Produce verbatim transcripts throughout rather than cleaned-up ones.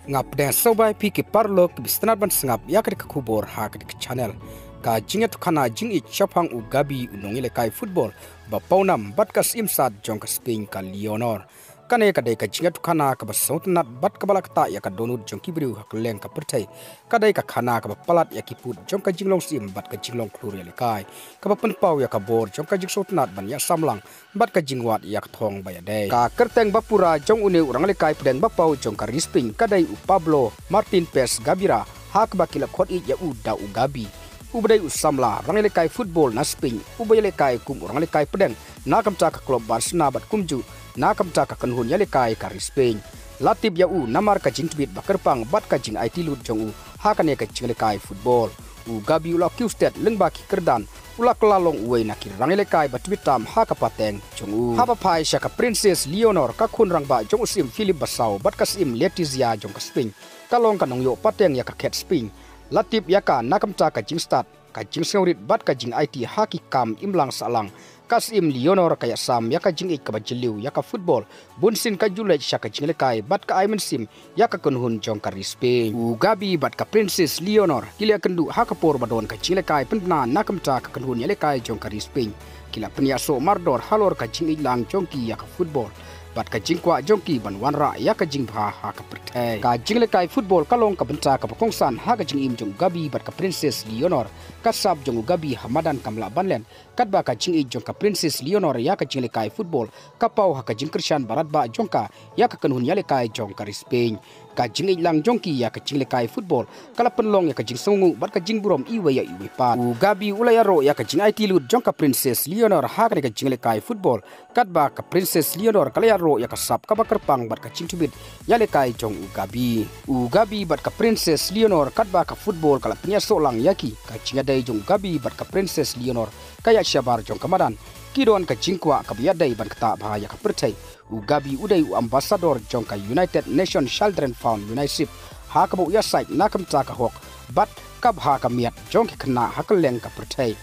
Nga pdiang sngewbha ïa phi ki paralok kiba sngewtynnat ban sngap ïa kane ka khubor ha kane ka channel. Ka jingïathuhkhana jingïeit shaphang u Gabi, u nongïalehkai football ba pawnam bad ka syiem sad jong ka Spain, ka Leonor. Kane ka dei ka jingïathuhkhana kaba sngewtynnat bad kaba la ktah ïa ka dohnud jong ki briew ha kylleng ka pyrthei. Ka dei ka khana kaba palat ïa ki pud jong ka jinglong syiem bad ka jinglong khlur ïalehkai, kaba pynpaw ïa ka bor jong ka jingsngewtynnat ban ïasam lang bad ka jingwad ïa ka thong ba ïadei. Ka kyrteng ba pura jong une u rangïalehkai pdeng ba paw jong ka ri Spain ka dei u Pablo Martin Pez Gaviria, ha kaba ki la khot ïeit ïa u da u Gabi, uba dei u samla rangïalehkai football na Spain, uba ïalehkai kum u rangïalehkai pdeng na ka bynta ka klub Barcelona bad kumjuh na ka bynta ka kynhun ïalehkai ka ri Spain. La tip ïa u namar ka jingtbit ba kyrpang bad ka jingaiti lut jong u ha kane ka jingïalehkai football. U Gabi u la kiew stet lyngba ki kyrdan, u la kylla long uwei na ki rangïalehkai ba tbit tam ha ka pateng jong u. Haba phai sha ka Princess Leonor, ka khun rangbah jong u syiem Philip ba saw bad ka syiem Letizia jong ka Spain, ka long ka nongïoh pateng ïa ka khet Spain. La tip ïa ka na ka bynta ka jingstad, ka jingsngewrit bad ka jingaiti ha ki kam imlang sahlang. Ka syiem Leonor ka ïasam ïa ka jingïeit kaba jylliew ïa ka football, bunsien ka ju leit sha ka jingïalehkai bad ka ai mynsiem ïa ka kynhun jong ka ri Spain. U Gabi bad ka Princess Leonor ki la ïakynduh ha ka por ba don ka jingïalehkai pynbna na ka bynta ka kynhun ïalehkai jong ka ri Spain. Ki la pynïasoh mardor halor ka jingïeit lang jong ki ïa ka football bad ka jingkwah jong ki ban wanrah ïa ka jingbha ha ka pyrthei. Ka jingïalehkai football ka long ka bynta kaba kongsan ha ka jingim jong u Gabi bad ka Princess Leonor. Ka sap jong u Gabi ha madan kam lah ban len, katba ka jingïeit jong ka Princess Leonor ïa ka jingïalehkai football ka paw ha ka jingkyrshan baratbah jong ka ïa ka kynhun ïalehkai jong ka ri Spain. Ka jingïeit lang jong ki ïa ka jingïalehkai football ka la pynlong ïa ka jingsngewnguh bad ka jingburom iwei ïa iwei pat. U Gabi u la ïaroh ïa ka jingaiti lut jong ka Princess Leonor ha kane ka jingïalehkai football, katba ka Princess Leonor ka la ïaroh ïa ka sap kaba kyrpang bad ka jingtbit ïalehkai jong u Gabi. U Gabi bad ka Princess Leonor, katba ka football ka la pynïasoh lang ïa ki, ka jingïadei jong u Gabi bad ka Princess Leonor ka ïaid shabar jong ka madan. Ki don ka jingkwah kaba ïadei ban ktah bha ïa ka pyrthei. U Gabi u dei u ambassador jong ka United Nations Children Fund, UNICEF, ha kaba u ïasaid na ka bynta ka hok bad ka bha ka miat jong ki khynnah ha kylleng ka pyrthei.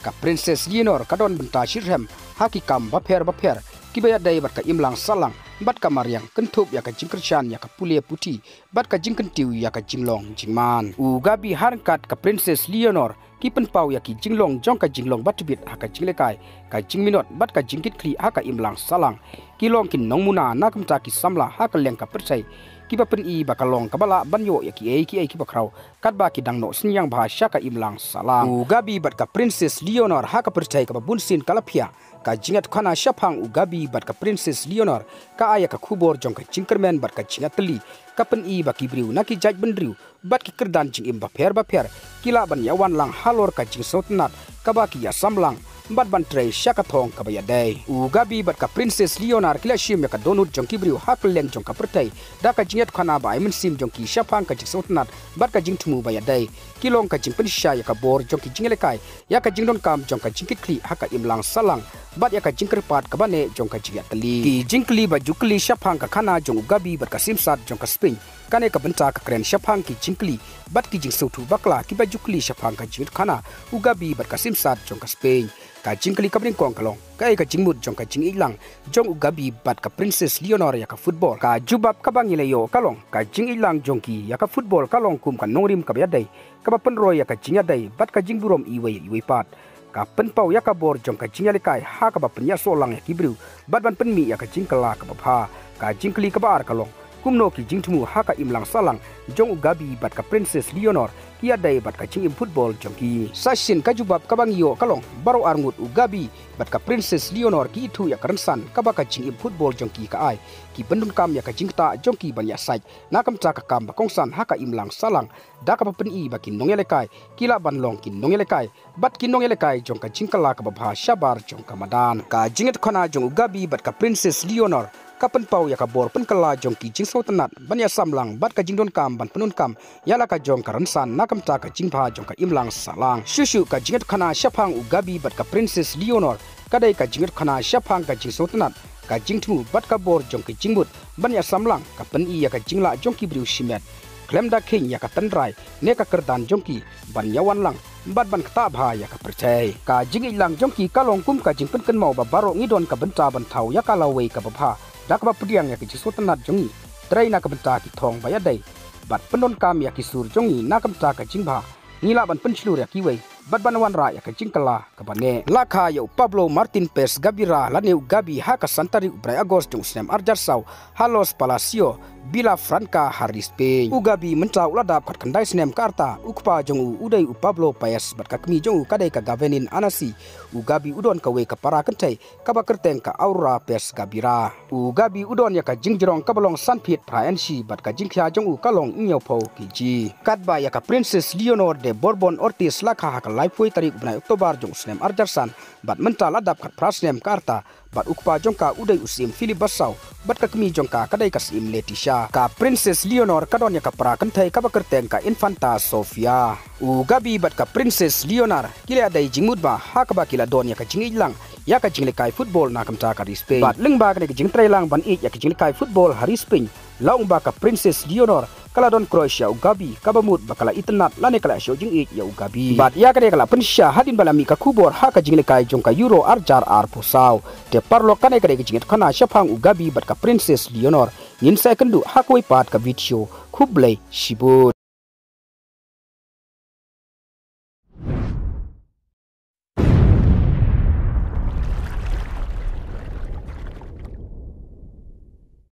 Ka Princess Leonor ka don bynta shitrhem ha ki kam bapher bapher kiba ïadei bad ka imlang sahlang bad ka mariang, kynthup ïa ka jingkyrshan ïa ka pule puthi bad ka jingkyntiew ïa ka jinglong jingman. U Gabi ha ryngkat ka Princess Leonor ki pynpaw ïa ki jinglong jong ka jinglong ba tbit ha ka jingïalehkai, ka jingminot bad ka jingkitkhlieh ha ka imlang sahlang. Ki long ki nongmuna na ka bynta ki samla ha kylleng ka pyrthei kiba pyni ba ka long kaba lah ban ïoh ïa kiei kiei kiba khraw katba ki dang noh synñiang bha sha ka imlang sahlang. U Gabi bad ka Princess Leonor ha ka pyrthei kaba bunsien ka la phiah. Ka jingïathuhkhana shaphang u Gabi bad ka Princess Leonor ka ai ïa ka khubor jong ka jingkyrmen bad ka jingïatylli, ka pyni ba ki briew na ki jaitbynriew bad ki kyrdan jingim bapher bapher ki lah ban ïawan lang halor ka jingsngewtynnat kaba ki ïasam lang bad ban trei sha ka thong kaba ïadei. U Gabi bad ka Princess Leonor ki la shim ïa ka dohnud jong ki briew ha kylleng jong ka pyrthei da ka jingïathuhkhana ba ai mynsiem jong ki shaphang ka jingsngewtynnat bad ka jingthmu ba ïadei. Ki long ka jingpynshisha ïa ka bor jong ki jingïalehkai, ïa ka jingdonkam jong ka jingkitkhlieh ha ka imlang sahlang bad ïa ka jingkyrpad kaba neh jong ka jingïatylli. Ki jingkylli ba ju kylli shaphang ka khana jong u Gabi bad ka syiem sad jong ka Spain. Kane ka bynta ka kren shaphang ki jingkylli bad ki jingsngewthuh bakla kiba ju kylli shaphang ka jingïathuhkhana u Gabi bad ka syiem sad jong ka Spain. Ka jingkylli kaba nyngkong ka long, kaei ka jingmut jong ka jingïeit lang jong u Gabi bad ka Princess Leonor ïa ka football? Ka jubab kaba ngi la ïoh ka long, ka jingïeit lang jong ki ïa ka football ka long kum ka nongrim kaba ïadei, kaba pynroi ïa ka jingïadei bad ka jingburom iwei ïa iwei pat. Ka pynpaw ïa ka bor jong ka jingïalehkai ha kaba pynïasoh lang ïa ki briew bad ban pynmih ïa ka jingkylla kaba bha. Ka jingkylli kaba ar ka long, kumno ki jingthmu ha ka imlang sahlang jong u Gabi bad ka Princess Leonor ki ïadei bad ka jingim football jong ki? Sa shisien ka jubab kaba ngi ïoh ka long, baroh arngut u Gabi bad ka Princess Leonor ki ithuh ïa ka rynsan kaba ka jingim football jong ki ka ai. Ki pyndonkam ïa ka jingktah jong ki ban ïasaid na ka bynta ka kam ba kongsan ha ka imlang sahlang da kaba pyni ba ki nongïalehkai ki lah ban long ki nongïalehkai bad ki nongïalehkai jong ka jingkylla kaba bha shabar jong ka madan. Ka jingïathuhkhana jong u Gabi bad ka Princess Leonor ka pynpaw ïa ka bor pynkylla jong ki jingsngewtynnat ban ïasam lang bad ka jingdonkam ban pyndonkam ïa la ka jong ka rynsan na ka bynta ka jingbha jong ka imlang sahlang. Shuh shuh ka jingïathuhkhana shaphang u Gabi bad ka Princess Leonor ka dei ka jingïathuhkhana shaphang ka jingsngewtynnat, ka jingthmu bad ka bor jong ki jingmut ban ïasam lang, ka pyni ïa ka jinglah jong ki briew shimet khlem da kheiñ ïa ka tynrai ne ka kyrdan jong ki ban ïawan lang bad ban ktah bha ïa ka pyrthei. Ka jingïeit lang jong ki ka long kum ka jingpynkynmaw ba baroh ngi don ka bynta ban thaw ïa ka lawei kaba bha da kaba pdiang ïa ka jingsngewtynnat jong ngi, trei na ka bynta ki thong ba ïadei, bad pyndonkam ïa ki sur jong ngi na ka bynta ka jingbha, ngi lah ban pynshlur ïa kiwei bad ban wanrah ïa ka jingkylla kaba neh. La kha ïa u Pablo Martin Pez Gaviria lane u Gavi ha ka san tarik u bnai August jong u snem arhajar saw ha Los Palacios Vilafranca ha ri Spain. U Gavi mynta u la dap khatkhyndai snem ka rta, u kpa jong u u dei u Pablo Pez bad ka kmie jong u ka dei ka Gavenin Anasi. U Gavi u don kawei ka para kynthei kaba kyrteng ka Aurora Pez Gaviria. U Gavi u don ïa ka jingjrong kaba long san phit phra inshi bad ka jingkhia jong u ka long hynñiewphew kg. Katba ïa ka Princess Leonor de Borbon Ortiz la kha ha ka laiphew tarik u bnai October jong u snem arhajar san bad mynta la dap khatphra snem ka rta, bad u kpa jong ka u dei u Syiem Philip basaw bad ka kmie jong ka ka dei ka Syiem Letizia. Ka Princess Leonor ka don ïa ka para kynthei kaba kyrteng ka Infanta Sofia. U Gavi bad ka Princess Leonor ki la dei jingmut ba ha kaba ki la don ïa ka jingïeit lang ïa ka jinglehkai football na ka bynta ka ri Spain. Bad lyngba kane ka jingtrei lang ban ïeit ïa ka jinglehkai football ha ri Spain, la ong ba ka Princess Leonor ka la don crush ïa u Gavi, kaba mut ba ka la itynnad lane ka la shah jingïeit ïa u Gavi. Bad ïa kane ka la pynshisha hadien ba la mih ka khubor ha ka jinglehkai jong ka Euro arhajar arphew saw. Te paralok, kane ka dei ka jingïatkhana shaphang u Gavi bad ka Princess Leonor. Ngin sa ïakynduh ha kawei pat ka video. Khublei shibun.